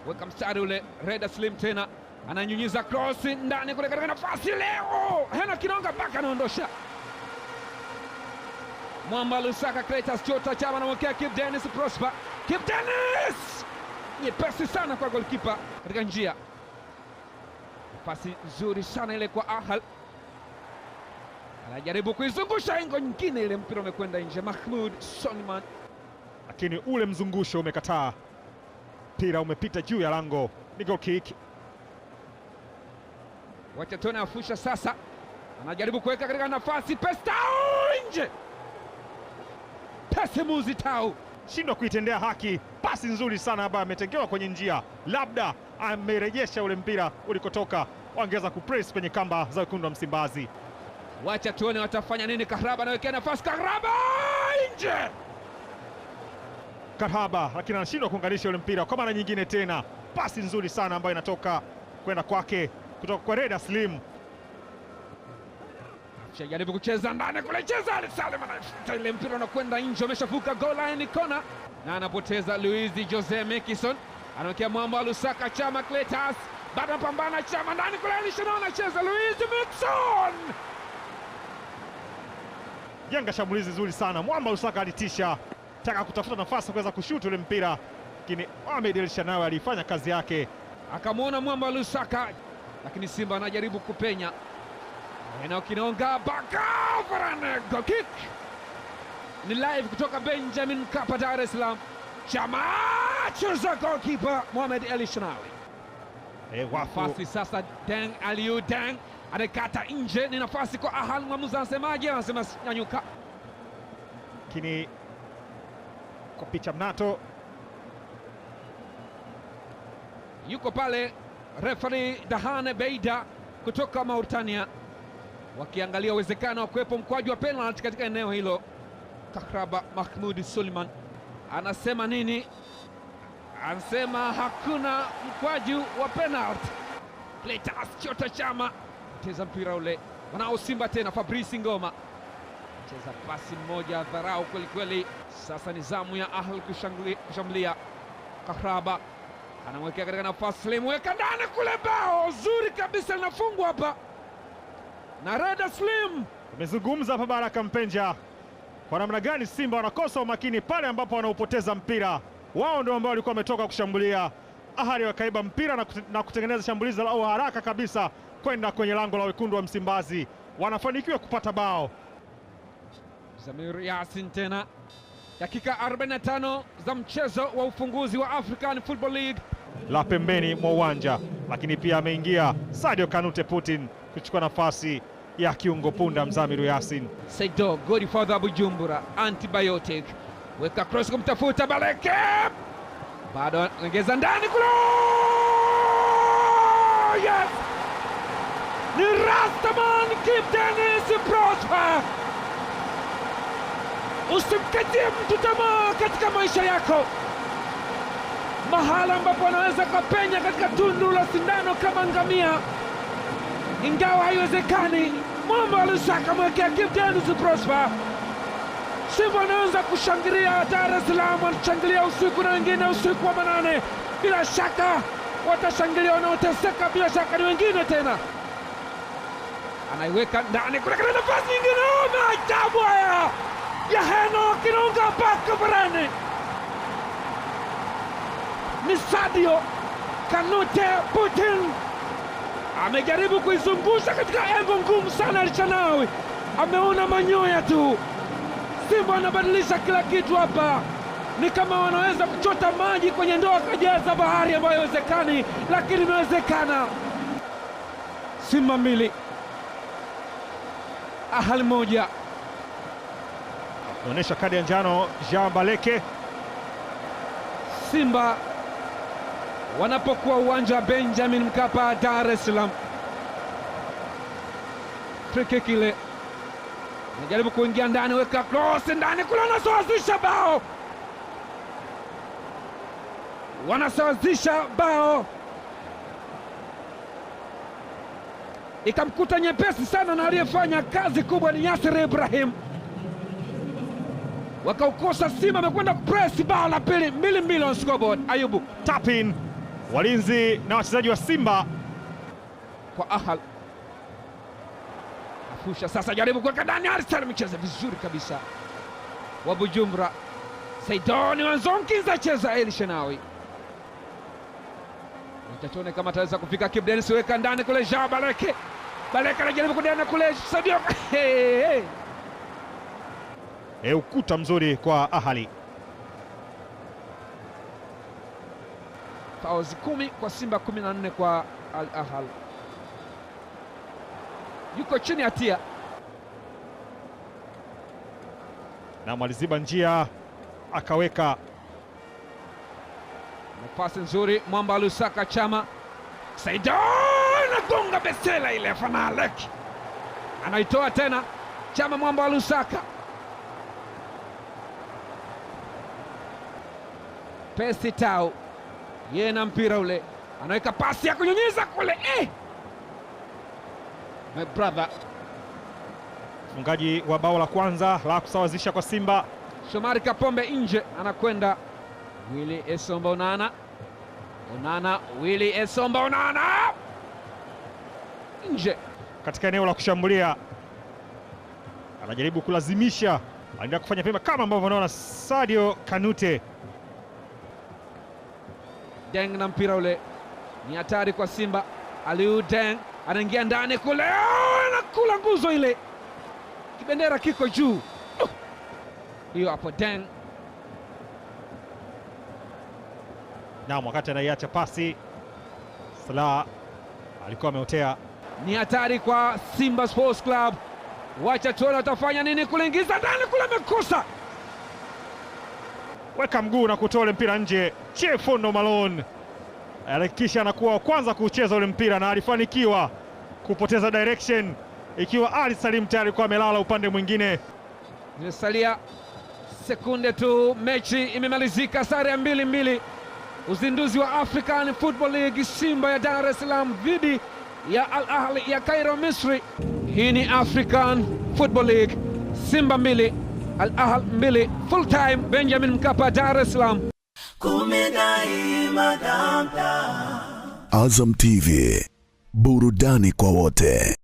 Weka mstari ule, Reda Slim tena ananyunyiza cross ndani kule katika nafasi leo. Hena Kinonga baka anaondosha. Mwamba Lusaka, Clatous Chota Chama anamwekea Kip Dennis Prosper. Kip Dennis! Nyepesi sana kwa goalkeeper katika njia. Nafasi nzuri sana ile kwa Ahal. Anajaribu kuizungusha engo nyingine ile, mpira umekwenda nje. Mahmoud Soliman, lakini ule mzungusho umekataa. Mpira umepita juu ya lango. Ni goal kick. Wacha tuone afusha sasa. Anajaribu kuweka katika nafasi, Pestao nje. Pesi Muzi Tau shindwa kuitendea haki. Pasi nzuri sana ambayo ametengewa kwenye njia, labda amerejesha ule mpira ulikotoka, wangeweza kupress kwenye kamba za wekundu wa Msimbazi. Wacha tuone watafanya nini. Kahraba anawekea nafasi, Kahraba nje. Kahraba lakini anashindwa kuunganisha ule mpira kwa mara nyingine tena. Pasi nzuri sana ambayo inatoka kwenda kwake kutoka kwa Reda Slim. Jaribu kucheza ndani kule, cheza Ali Salim anafuta ile mpira unakwenda nje, ameshavuka goal line kona na anapoteza. Luis Jose Mikison anawekea Mwamba Lusaka, Chama Clatous bado anapambana, Chama ndani kule, alishana anacheza Luis Mikison. Jenga shambulizi zuri sana, Mwamba Lusaka alitisha, taka kutafuta nafasi kuweza kushuti ule mpira, lakini Ahmed Elshanawi alifanya kazi yake, akamwona Mwamba Lusaka, lakini Simba anajaribu kupenya. Eneo Kinonga baka Varane, goal kick. Ni live kutoka Benjamin Mkapa, Dar es Salaam. Chama cheza goalkeeper Mohamed Elshanawi. Nafasi sasa Deng Aliou Deng anakata nje, ni nafasi kwa Ahal. Mwamuzi anasemaje? Anasema nyanyuka. Lakini kwa picha mnato yuko pale referee Dahane Beida kutoka Mauritania, wakiangalia uwezekano wa kuwepo mkwaju wa penalty katika eneo hilo. Kahraba Mahmoud Suleiman anasema nini? Anasema hakuna mkwaju wa penalty. Clatous Chota Chama cheza mpira ule, wanao Simba tena. Fabrice Ngoma cheza pasi moja dharau kweli kweli. Sasa ni zamu ya Ahal kushambulia. Kahraba anamwekea katika nafasi Slim, weka ndani kule, bao zuri kabisa linafungwa hapa na Reda Slim. Amezungumza hapa Baraka Mpenja kwa namna gani Simba wanakosa umakini pale ambapo wanaupoteza mpira. Wao ndio ambao walikuwa wametoka kushambulia. Ahali wakaiba mpira na kutengeneza shambulizi la haraka kabisa kwenda kwenye lango la wekundu wa Msimbazi. Wanafanikiwa kupata bao. Zamir Yasin tena. Dakika 45 za mchezo wa ufunguzi wa African Football League. La pembeni mwa uwanja, lakini pia ameingia Sadio Kanute Putin kuchukua nafasi ya kiungo punda Mzamiru Yasin. Saido Godfather Bujumbura, antibiotic, weka cross kumtafuta Baleke, bado ongeza ndani kule. Yes, ni Rastaman Kip Dennis Prosper. Usimkatie mtu tamaa katika maisha yako, mahala ambapo anaweza kapenya katika tundu la sindano kama ngamia, ingawa haiwezekani. Mwamba Lusaka mwekea Kip Dennis Prosper. Simba wanaanza kushangilia Dar es Salaam, wanashangilia usiku na wengine usiku wa manane. Bila shaka watashangilia wanaoteseka, bila shaka ni wengine tena. Anaiweka ndani kule katika nafasi nyingine. Maajabu haya ya Heno Kinonga baka Varane. Ni Sadio Kanute Putin amejaribu kuizungusha katika engo ngumu sana. Elshanawi ameona manyoya tu. Simba wanabadilisha kila kitu hapa, ni kama wanaweza kuchota maji kwenye ndoo akajaza bahari, ambayo haiwezekani, lakini imewezekana. Simba 2 Ahal 1. Onyesha kadi ya njano Jean Baleke. Simba wanapokuwa uwanja wa Benjamin Mkapa, Dar es Salaam. Free kick ile, anajaribu kuingia ndani, weka cross ndani kule, wanasawazisha bao, wanasawazisha bao. Ikamkuta nyepesi sana, na aliyefanya kazi kubwa ni Yasir Ibrahim. Wakaukosa Simba, amekwenda kupress bao la pili, 2-2 on scoreboard. Ayubu tap in Walinzi na wachezaji wa Simba kwa Ahal. Afusha sasa, jaribu kuweka ndani, Arsal amecheza vizuri kabisa wa Bujumbura. Saidoni Wanzonkiza cheza El Shenawi. Tuone kama ataweza kufika. Kibu Denis weka ndani kule, Jean Baleke. Baleke anajaribu kudana kule, Sadio. Hey, hey. Ukuta mzuri kwa Ahali. Fauzi 10 kwa Simba, 14 kwa Al Ahly. Yuko chini hatia. Na maliziba njia akaweka nafasi nzuri, Mwamba Lusaka Chama. Saido anagonga besela ile, Fanalek anaitoa tena Chama, Mwamba Lusaka. Pesi Tau yeye na mpira ule, anaweka pasi ya kunyunyiza kule. My brother, mfungaji wa bao la kwanza la kusawazisha kwa Simba. Shomari Kapombe nje, anakwenda Willy Esomba Onana. Onana, Willy Esomba Onana nje katika eneo la kushambulia, anajaribu kulazimisha, anaendelea kufanya vyema kama ambavyo unaona Sadio Kanute. Deng na mpira ule ni hatari kwa Simba. Aliou Deng anaingia ndani kule, anakula nguzo ile, kibendera kiko juu. Hiyo hapo Deng. Na wakati anaiacha pasi, Salah alikuwa ameotea. Ni hatari kwa Simba Sports Club. Wacha tuone watafanya nini kuliingiza ndani kule, amekosa. Weka mguu na kutoa ule mpira nje. Chefondo Malone alihakikisha anakuwa wa kwanza kucheza ule mpira na alifanikiwa kupoteza direction, ikiwa Ali Salim tayari kwa amelala upande mwingine. Zimesalia sekunde tu, mechi imemalizika, sare ya 2-2. Uzinduzi wa African Football League, Simba ya Dar es Salaam dhidi ya Al Ahly ya Cairo, Misri. Hii ni African Football League, Simba 2 Al Ahly 2, full time Benjamin Mkapa, Dar es Salaam. Azam TV, burudani kwa wote.